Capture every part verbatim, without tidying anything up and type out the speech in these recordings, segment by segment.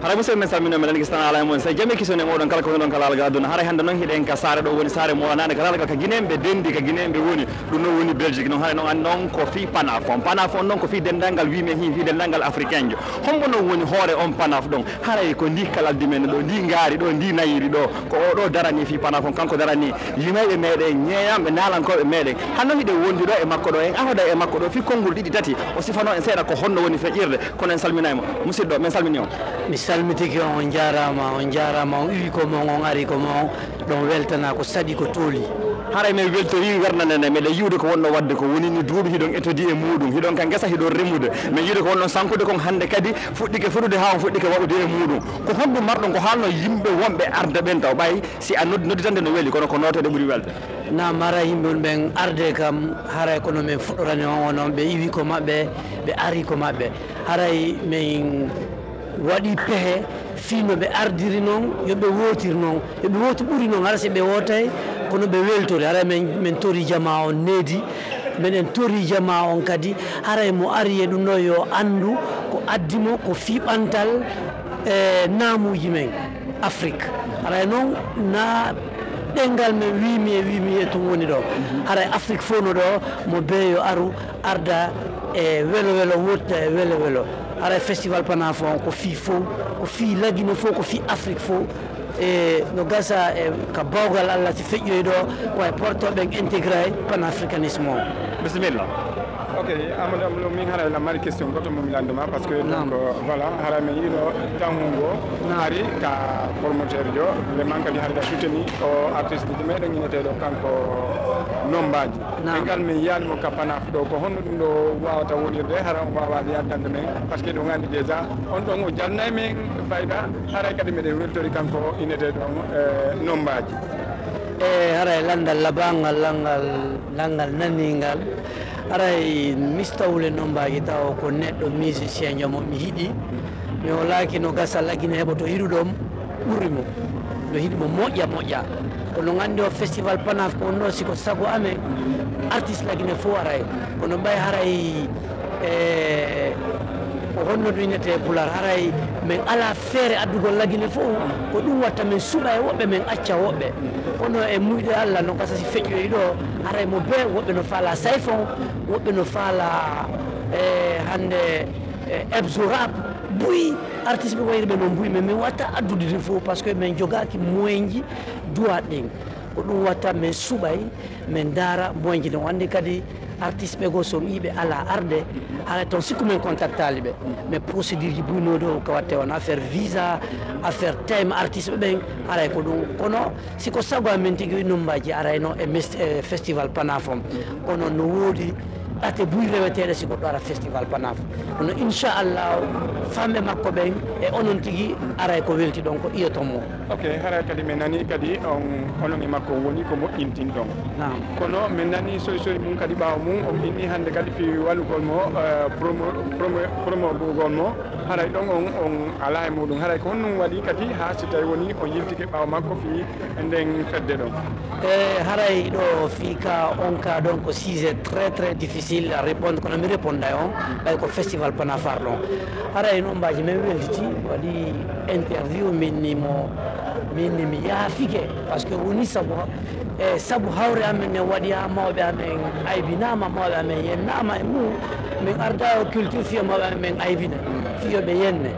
Haray musidɓe men, salminii on, men lanndike so tawaa alaa e mon. So jaɓii kisiyee on e mooɗon kala ko woni ɗon ka laawol ga aduna. Haray hannde noon hiɗen ka saare ɗo woni saare mo wonanaade ka laawol ga, ka Guinée ɓe denndi, ka Guinée ɓe woni. Ɗum noon woni Belgique. Noon haray noon anndi noon ko fii panaf on. Panaf on noon ko fii denndaangal wii men hii, fii denndaangal africain jo. Hombo noon woni hoore on panaf ɗon? Haray ko ndi kalaldi men ɗo, ndi ngaari ɗo, ndi nayiri ɗo. Ko o ɗo darani fii panaf on, kanko darani limayɓe meɗen, ñeeñanɓe, naalankooɓe meɗen. Hannde hiɗen wondi ɗo e makko ɗo, en ahoday e makko ɗo fii konngol ɗiɗi tati. O sifanoo en seeɗa ko honno woni feƴƴirde. Kono en salminaama. Musidɗo, men salminii on. Mi salmitike on, on jaaraama, on jaaraama, on iwi ko mon, on ari ko mon, ɗon weltanaa ko saɗi ko tooli. Haray men weltorii wernanene, meɗen yi'ude ko wonno waɗde ko woni ni duuɓi hiɗon etodii e muuɗum, hiɗon ka ngesa hiɗon remude. Men yi'ude ko wonno sankude kon hannde kadi fuɗɗike fuɗude haa on fuɗɗike waɗude e muuɗum. Ko honɗum marɗon ko haalno yimɓe wonɓe arde ɓen taw ɓay si a noddi nodditande no weli kono ko nooteede ɓuri welde? Naam, haray yimɓe on ɓen arde kam, haray kono men fuɗɗorani on, onon ɓe iwi ko maɓɓe, ɓe ari ko maɓɓe. Haray men waɗi pehe fii no ɓe ardiri non, yo ɓe wootir non, yo ɓe wootu ɓuri non, hara si ɓe wootay, kono ɓe weltori. Haray men, men tori jamaa on needi, meɗen tori jamaa on kadi, haray mo ari e ɗum ɗo yo anndu ko addi mo, ko fii ɓantal, e naamuuji men Afrik. Haray non na ɗenngal men wii mi e wii mi e tun woni ɗo. Haray Afrik fow no ɗo, mo bee yo aru, arda e welo welo, wotta e welo welo. Haray festival panaf on ko fii fow, ko fii Lagine fow, ko fii Afrik fow. E no gasa e ka bawgal Allah si feƴƴoyi ɗo, ko e porto ɓen integray panafricanisme on. Bisimilla. Ok, Amadou Amadou, min haray la mari question goto mo mi lannduma, parce que Naam. donc, voilà, haray men yiɗo tanhungo Naam. hari ka promoteur jo, le man kadi hari ka soutenu o artiste ji meɗen ineteɗo kanko Nombaji. Naam. E ngal men yiyaani mo ka panaf ɗo, ko honno ɗum ɗo wawata wonirde, hara on wawaali addande men, parce que ɗum anndi déjà, on ɗon o jarnay men fayda, haray kadi meɗen weltori kanko ineteɗo on, eh, Nombaji. E haray lanndal labangal, langal, langal naningal. Haray Mista Wule Nombaji taw ko neɗɗo musicien jo mo mi hiɗi. Mi wolaaki no gasa Lagine heɓoto hiɗuɗo ɓuri mo. No hiɗi mo moƴƴa moƴƴa. Kono nganndi o festival panaf ko wonno si ko sago amen, artiste Lagine fow aray. Kono ɓay haray, e, ko honno ɗum innete e Pular, haray men alaa feere addugol Lagine fow, ko ɗum watta men suɓa e woɓɓe, men acca woɓɓe. Kono e muyɗe Allah, no gasa si feƴƴoyi ɗo, haray mo bee woɓɓe no faala Sayfon, woɓɓe no faala, e, hannde, e, Ebzo Rap, buy, artiste ɓe wayri ɓe noon buy, mais min watta addude ɗin fof, parce que min jogaaki moyen ji duwaɗ ɗin. Ko ɗum watta min suɓay, min ndaara moyen ji ɗin. O anndi kadi artiste ɓe goo, so mi yiɓe ala arde, haray toon sikku min contactali ɓe. Mais procédure ji buy no ɗo ko watte on affaire visa, affaire time artiste ɓe ɓen, haray ko ɗum. Kono si ko sago amen tigi, numbaji arayno e mes-, e festival Panafom. Kono no woodi ɗate buy reweteeɗe si goɗɗo ara festival Panafom. Kono inchallah, famɓe makko ɓen e onon tigi aray ko welti ɗon ko iyoton mo. Ok, haray kadi mi nani kadi on, onon e makko woni ko moƴƴintin ɗon. Naam. Kono mi nani soy soy mum kadi ɓaawo mum, on inni hannde kadi fi walugol mo, eh, promo, promo, promo gugol mo. Haray ɗon on, on alaa e muɗum. Haray ko honɗum waɗi kadi haa si tawi woni on yiltike ɓaawo makko fii nden fedde ɗon? E haray ɗo fii ka on ka ɗon ko sujet très, très difficile à répondre, kono mi réponda e on, ɓay ko festival Panafar ɗon. Haray numbaji men welditi, waɗi interview, min ni mo, min ni mi yaafike, parce que woni sabu e sabu hawre amen nden waɗi haa mawɓe amen aybinaama, mawɓe amen yennaama e mum. Min arda o culture fiyo mawɓe amen aybina, fiyo ɓe yenne.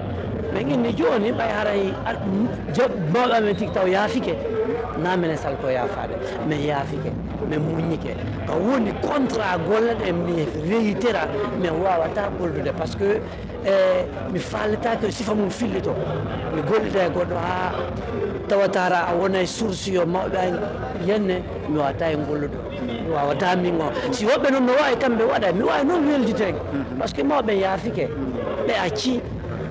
Min inni jooni ɓay haray a-, ja-, mawɓe amen tigi taw yaafike, na minen salto yaafaade. Min yaafike, min muññike. Ka woni contrat golle ɗen mi reyitera, min waawata gollude, parce que e mi faaletaake sifa mum fillito. Mi gollida e goɗɗo haa tawata hara a wonay source yo mawɓe an yenne, mi wawata e gollude. Mi wawata min o. Si woɓɓe noon no waawi kamɓe waɗa, mi waawi noon weldita en. Parce que mawɓe yaafike, ɓe acci.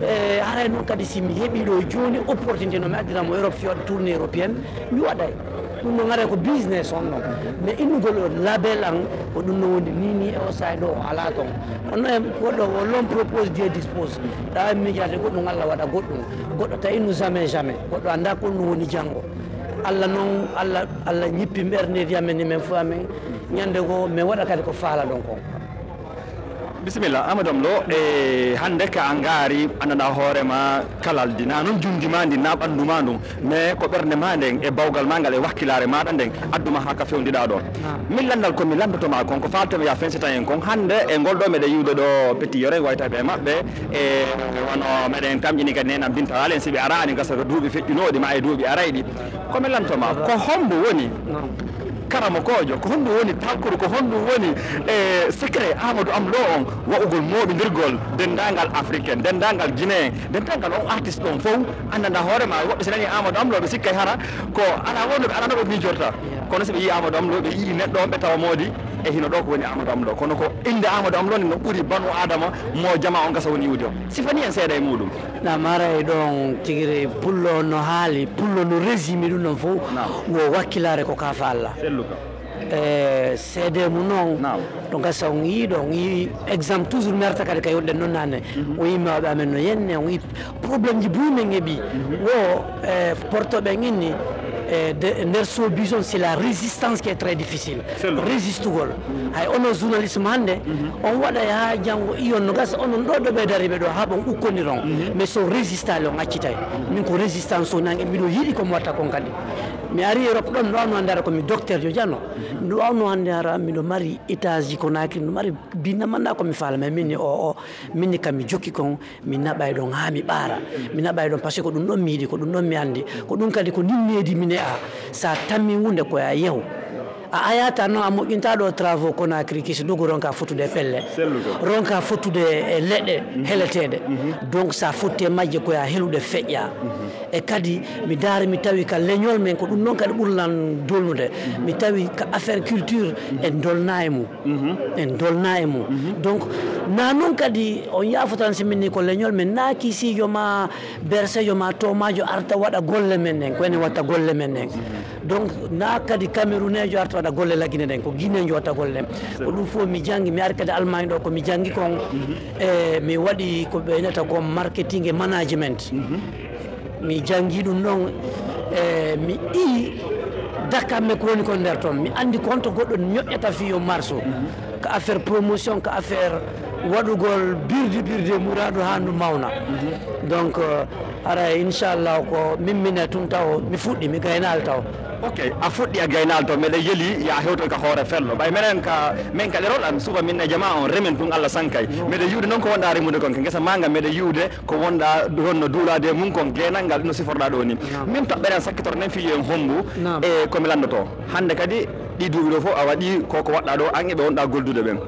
E haray noon kadi si mi heɓi ɗo jooni opportunité no mi addira mo Europe fi waɗa tournée européenne, mi waɗay. Ɗum no ngara ko business on ɗon. Mais innugol o label an, ko ɗum no woni ni ni e o saay ɗo o alaa toon. Kono en goɗɗo o l'homme propose, Dieu dispose. Ɗa miijaade goɗɗum, Allah waɗa goɗɗum. Goɗɗo tawi innu jamais, jamais. Goɗɗo annda ko ɗum woni janngo. Allah noon, Allah, Allah ñippi ɓerneeji amen ni men fof amen. Ñande goo, min waɗa kadi ko faala ɗon kon. Bisimilla, Amadou Amlo, e hannde ka a ngaari, anndanɗaa hoore ma kalaldi, na noon junngi ma ndin, na ɓanndu ma ndun, mais ko ɓernde ma nden e bawgal ma ngal e wakkilaare maaɗa nden adduma haa ka fewndiɗaa ɗo. Min lanndal ko mi lanndoto ma kon, ko faaltumi ya fensita en kon, hannde e ngol ɗo meɗen yiwde ɗo Petit Yoro, waytaɓe e maɓɓe, e wano meɗen tamƴini kadi nena Binta Aalen, si ɓe araani gasa ko duuɓi feƴƴunooɗi ma e duuɓi arayɗi. Ko mi lanndotoo ma, ko hombo woni karamokoojo, ko honɗum woni talkuru, ko honɗum woni e secret Amadou Amlo on waɗugol mooɓindirgol denndaangal Africain, denndaangal Guinéen, denndaangal on artiste on fow anndanɗaa hoore ma, woɓɓe so nani Amadou Amlo ɓe sikkay hara ko alaa wonno ɓe alaa no ɓe miijorta. Kono so ɓe yii Amadou Amlo ɓe yii neɗɗo on ɓe tawa moodi e hino ɗo ko woni Amadou Amlo, kono ko innde Amadou Amlo nde no ɓuri banu Adama mo jama on gasa woni yiwde on. Sifani en seeɗa e muuɗum. Ɗam ara e ɗon tigi re pullo no haali, pullo no résimi ɗum ɗon fof. Naam. Wo wakkilaare ko kaafa Allah. Selluka. E seede mum noon. Naam. Ɗo gasa on yii ɗo, on yii exemple toujours mi arta kadi ka yonɗen noon nane. Mhm. O yii mawɓe amen no yenne, on yii problème ji buy men heɓi. Mhm. Wo e porto ɓen inni e de- nder showbiz on c'est la résistance qui est très difficile. Sello. Résistugol. Hay onon journaliste mo hannde, on waɗay haa janngo iyon no gasa onon ɗo ɗo ɓe dariɓe ɗo haa ɓon ukkoniron. Mais so résistali on accitay. Min ko résistance o nange miɗo yiɗi ko mi watta kon kadi. Mi ari Europe ɗon ɗo awno hannde ara ko mi docteur jo jano. Ɗo awno hannde ara miɗo mari étage ji ko nakiri, miɗo mari binna manna ko mi faala, mais min ni o o min ni kam mi jokki kon. Mi naɓay ɗon haa mi ɓaara. Mi naɓay ɗon parce que ko ɗum ɗon mi yiɗi, ko ɗum ɗon mi anndi. Ko ɗum kadi ko nin needi mi ne'a. So a tammi huunde ko a yew. A ayata noon a moƴƴinta ɗo travaux Conakry kisi dogo ronka fottude e pelle. Sellude. Ronka fottude e leɗɗe heleteeɗe. Donc so a fotti e majje ko a helude feƴƴa. E kadi mi daari mi tawi ka leñol men ko ɗum ɗon kadi ɓurlan dolnude. Mi tawi ka affaire culture en dolna e mum. En dolna e mum. Donc na noon kadi on yaafotan si min ni ko leñol men na kiisiijo ma bersejo ma tomajo arta waɗa golle men ɗen ko enen watta golle men ɗen. Donc na kadi camerounejo arta waɗa golle laggine ɗen ko guinejo watta golle ɗen. Ko ɗum fof mi janngi mi ari kadi Allemagne ɗo ko mi janngi kon. E mi waɗi ko ɓe wiynata kon marketing e management. Mi janngi ɗum ɗon e mi ii dakamme ko woni kon nder toon mi anndi ko honto goɗɗo ñoƴƴata fii yo marsu. Ka affaire promotion ka affaire waɗugol birdi birdi e muraadu haa ndu mawna. Donc haray inchallah ko min mine tun taw mi fuɗɗi mi gaynaali taw. Ok, a fuɗɗi a gaynaali taw meɗa yeli ya hewto ka hoore fello ɓay menen ka men ka ɗerol an suba min e jama on remen tun Allah sankay. Meɗa yiwde noon ko wonɗa remude kon ka ngesa ma nga meɗa yiwde ko wonɗa honno duulaade e mum kon geenal ngal no siforɗa ɗo ni. Min toɓɓere an sakkitoro nden fii yo en hommbu e komi lanndotoo hannde kadi ɗi duuɓi ɗo fof a waɗi koko waɗɗa ɗo an e ɓe wonɗa goldude ɓen.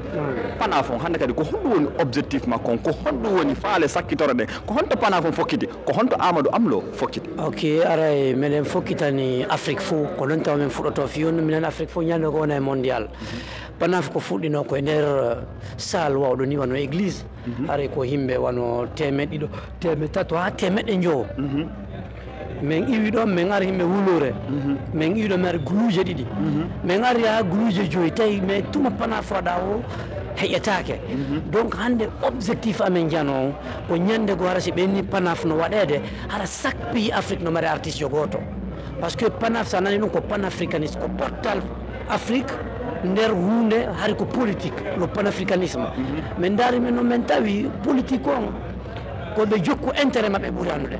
Panaf on hannde kadi ko honɗum woni objectif makko on ko honɗum woni faale sakkitoro ɗen ko honto Panaf on fokkiti ko honto Amadou Amlo fokkiti? Ok, aray meɗen fokkitani Afrique fof ko noon tawa min fuɗɗoto fii on minen Afrique fof ñande ko wona e mondial. Panaf ko fuɗɗino ko e nder salle wawɗo ni wano église. Haray ko yimɓe wano teemeɗɗe ɗiɗo teemeɗɗe tato haa teemeɗɗe njowo. Min iwi ɗon min ari yimɓe wuluure. Min iwi ɗo mi ari guluuje ɗiɗi. Min ari haa guluuje joyi tawi mais tuma Panaf waɗa o heƴetaake. Donc hannde objectif amen jano o ko ñande goo hara si ɓenni Panaf no waɗeede hara chaque pays Afrique no mari artiste jo gooto. Parce que Panaf sa nani ɗum ko panafricaniste ko portal Afrique nder huunde hari ko politique le panafricanisme. Min ndaari min noon min tawi politique on ko ɓe jokku intérêt maɓɓe ɓuri anndude.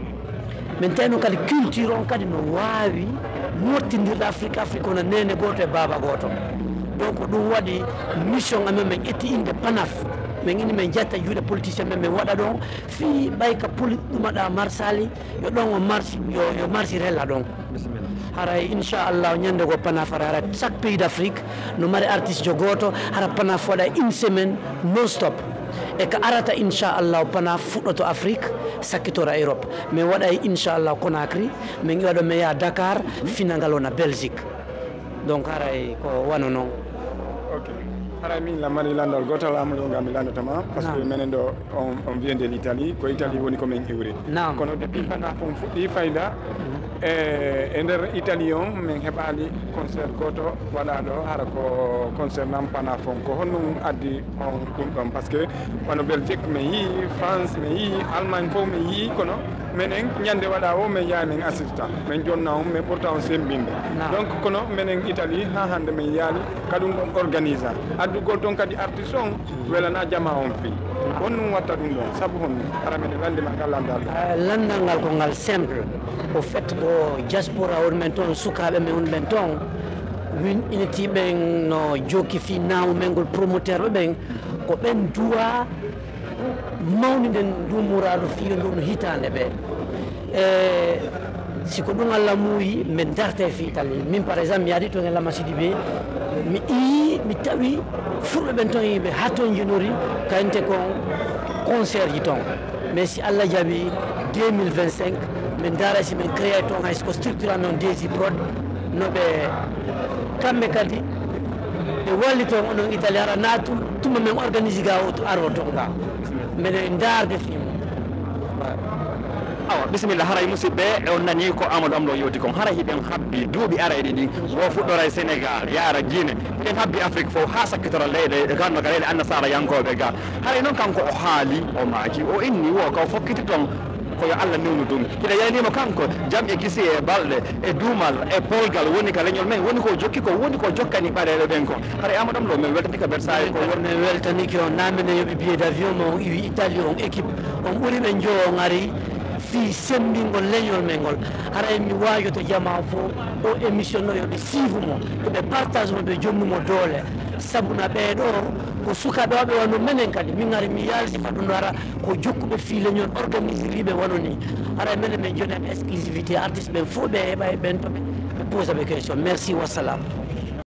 Min tawi noon kadi culture on kadi no waawi mottindirde Afrique Afrique wona neene gooto e baaba gooto. Donc ɗum waɗi mission amen min ƴetti innde Panaf min inni min jetta juuɗe politicien ɓe min waɗa ɗon fii ɓay ka poli ɗumaɗa marsali yo ɗon o marsi yo marsi rella ɗon. Haray inchallah ñande goo Panaf ara hara chaque pays d'Afrique no mari artiste jo gooto hara Panaf waɗa une semaine non stop. E ka arata inchallah Panaf fuɗɗoto Afrique sakkitora Europe. Min waɗay inchallah Conakry min iwa ɗo min yaha Dakar final ngal wona Belgique. Donc haray ko wano non. Ok. Haray min la mari landal gotal Amadou nga mi landotoma parce que menen ɗo on on vient de l'Italie ko Italie woni ko min iwri. Naam. Kono depuis Panaf on fuɗɗi fayda E e nder Italie on, min heɓaali concert gooto waɗaaɗo, hara ko concert nan panafon. Ko honɗum addi on ɗum ɗon? Parce que wano Belgique min yii, France min yii, Allemagne fof min yii, kono menen ñande waɗa o min yaha min assista, min jonna on, min ɓurta on sembinde. Donc kono menen Italie ha hande min yaali ka ɗum ɗon organisa. Addugol ton kadi artiste on welana jama on fii. Honɗum watta ɗum ɗon? Sabu honɗum? Hara minen lanndima ngal lanndal ɗo. Eh, lanndal ngal ko ngal simple. Au fait, ɗo diaspora woni men toon, sukaaɓe men woni men toon, win initi ɓen no jokki fii naamu men ngol, promoteur ɓe ɓen, ko ɓen duwa mawniden ndu muraadu fii yo ndu no hitaande ɓe. E si ko ɗum Allah muuyi, min darta e fii Italie. Min, par exemple, mi yaadi toon e Lama Sidibe, mi ii, mi tawi fulɓe ɓen toon yimɓe haa toon njenori, kayinte kon concert ji toon. Mais si Allah jaɓi, deux mille vingt-cinq, min ndaara si min créa toon hay so ko structure amen on Desi Prod, no ɓe kamɓe kadi ɓe walli toon onon Italie, hara na tum-, tuma min organise ga o to aro toon ga. Minen ndaarde fii mum. Awa, bisimilla, haray musidɓe, on nani ko Amadou Amlo yewti kon. Haray hiɗen habbi duuɓi arayɗi ɗin, wo fuɗɗora e Sénégal, yaara Guinée. Hiɗen habbi Afrique fof, haa sakkitora leyɗe, ganno ka leyɗe annasaara yankooɓe ga. Haray noon kanko o haali, o maaki, o inni wo ka o fokkiti toon, ko yo Allah newnu ɗum. Hiɗa yaynimo kanko, jam e kisi e balɗe, e duumal, e polgal woni ka leñol men, woni ko jokki ko, woni ko jokkani ɓareeɓe ɓen ko. Haray Amadou Amlo, min weltanike Versailles ko won- Min weltanike on, na minen yoɓi billet d'avion mo on iwi Italie on équipe, on ɓuri ɓe njowo on ari fii semmbingol leñol men ngol. Haray mi waajoto jamaa fof o émission ɗo yo ɓe suive mo, yo ɓe partage mo, ɓe jonnu mo doole. Sabu na ɓee ɗo ko sukaaɓe wawɓe wano menen kadi. Min ari mi yaalsi fa ɗum ɗo ara ko jokkuɓe fii leñol organisiriiɓe wano ni. Haray menen min joni am exclusivité artiste ɓen fof ɓe heɓa e ɓen to ɓe, ɓe posa ɓe question. Merci, wassalam.